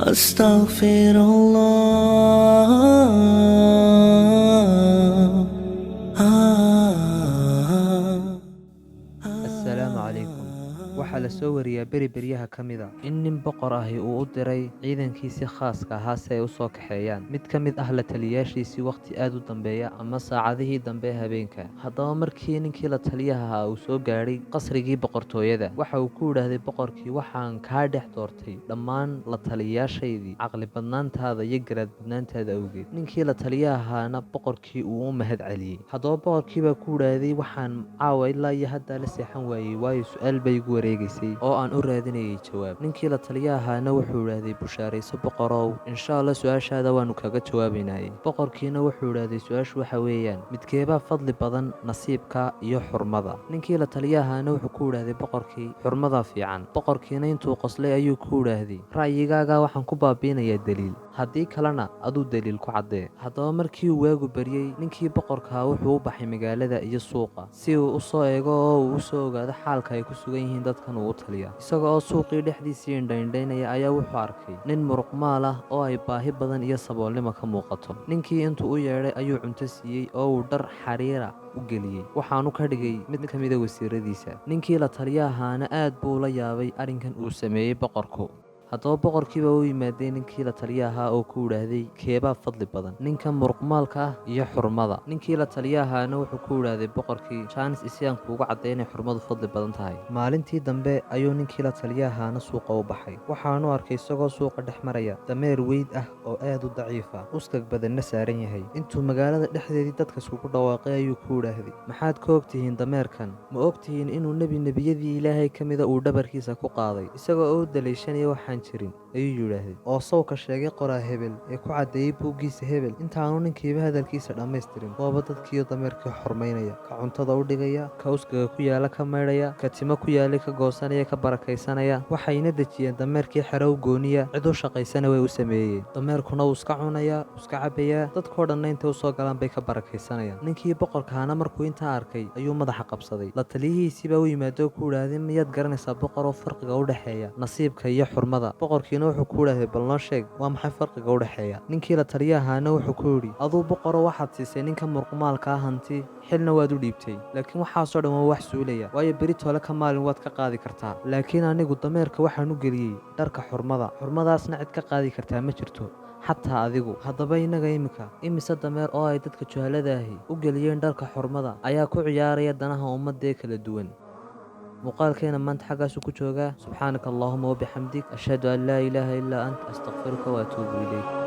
أستغفر الله. Assalaamu calaykum. Waxaa la soo wariyaa beri beryaha ka mid a in nin boqor ahi uu u diray ciidankiisii khaaska ahaa si ay u soo kaxeeyaan mid ka mid ah la taliyaashiisii wakhti aad u dambeeya ama saacadihii dambe ee habeenka. Haddaba markii ninkii la taliyaha ahaa uu soo gaadhay qasrigii boqortooyada, waxa uu ku idhaahday boqorkii: "Waxaan kaa dhex doortay dhammaan la taliyaashaydii caqli badnaantaada iyo garaad badnaantaada awgeed." Ninkii la taliyaha ahaana boqorkii uu u mahad celiyey. Haddaba boqorkii baa ku idhaahday: "Waxaan caawa ilaa iyo haddaa la seexan waayey, waayo su-aal bay igu wareegaysay oo aan u raadinayay jawaab." Ninkii la taliyaha ahaana wuxuu idhaahday: "Bushaarayso, boqorow, insha Allah su-aashaada waanu kaga jawaabaynaaye." Boqorkiina wuxuu idhaahday: "Su-aashu waxa weeyaan, midkeebaa fadli badan, nasiibka iyo xurmada?" Ninkii la taliyaha ahaana wuxuu ku idhaahday boqorkii: "Xurmada fiican." Boqorkiina intuu qoslay ayuu ku idhaahday: "Ra'yigaaga waxaan ku baabiinayaa daliil, haddii kalena aduu daliil ku caddee." Haddaba markii uu waagu baryey, ninkii boqorkaa wuxuu u baxay magaalada iyo suuqa si uu u soo eego oo uu u soo ogaado xaalka ay ku sugan yihiin dadkan uu u taliya. Isaga oo suuqii dhexdiisii indhaindhaynaya ayaa wuxuu arkay nin muruqmaal ah oo ay baahi badan iyo saboolnimo ka muuqato. Ninkii intuu u yeedhay ayuu cunto siiyey oo uu dhar xariira u geliyey, waxaanu ka dhigay mid ka mida wasiiradiisa. Ninkii la taliya ahaana aad buu la yaabay arrinkan uu sameeyey boqorku. Haddaba boqorkiiba u yimaadey ninkii la taliya ahaa oo ku idhaahday: "Keebaa fadli badan, ninka muruqmaalka ah iyo xurmada?" Ninkii la taliya ahaana wuxuu ku idhaahday boqorkii: "Jaanis isiyaan kuugu cadday inay xurmadu fadli badan tahay." Maalintii dambe ayuu ninkii la taliya ahaana suuqa u baxay. Waxaanu arkay isagoo suuqa dhex maraya dameer weyd ah oo aad u daciifa, uskag badanna saaran yahay. Intuu magaalada dhexdeedii dadka iskugu dhawaaqay ayuu ku idhaahday: "Maxaad ka ogtihiin dameerkan? Ma ogtihiin inuu nebi nebiyadii Ilaahay ka mida uu dhabarkiisa ku qaaday isagoo oo u daliishanaya waxaan jirin?" ayuu yidhaahday. "Oo sawka sheegay qoraa hebel ee ku caddeeyey buuggiisa hebel." Intaanu ninkiiba hadalkiisa dhammaystirin, waaba dadkiiyo dameerkii xormaynaya, ka cuntada u dhigaya, ka uskaga ku yaala ka maydhaya, ka timo ku yaalay ka goosanaya, ka barakaysanaya. Waxayna dejiyeen dameerkii xerow gooniya, cid u shaqaysana way u sameeyeen. Dameerkuna wuu iska cunayaa, wuu iska cabayaa, dadkoo dhanna intay usoo galaan bay ka barakaysanayaan. Ninkii boqorkaana markuu intaa arkay ayuu madaxa qabsaday. La taliyihiisii baa u yimaado oo ku idhaahday: "Miyaad garanaysaa, boqoroo, farqiga u dhexeeya nasiibka iyo xurmada?" Boqorkiina wuxuu ku idhaahday: "Bal noo sheeg, waa maxay farqiga u dhexeeya?" Ninkii la taliya ahaana wuxuu ku yidhi: "Aduu, boqoro, waxaad siisay ninka muruqmaalkaa hanti, xilna waad u dhiibtay, laakiin waxaasoo dhan waa wax suulaya, waayo beri toole ka maalin waad ka qaadi kartaa. Laakiin anigu dameerka waxaan u geliyey dharka xurmada, xurmadaasna cid ka qaadi kartaa ma jirto, xataa adigu." Haddaba innaga iminka imise dameer oo ay dadka juhalada ahi u geliyeen dharka xurmada ayaa ku ciyaaraya danaha ummadda ee kala duwan? Muuqaalkeena maanta xaggaasu ku joogaa. Subxaanaka allaahuma wabixamdik, ashhadu an laa ilaaha illaa ant, astakfiruka waatuubu ilayk.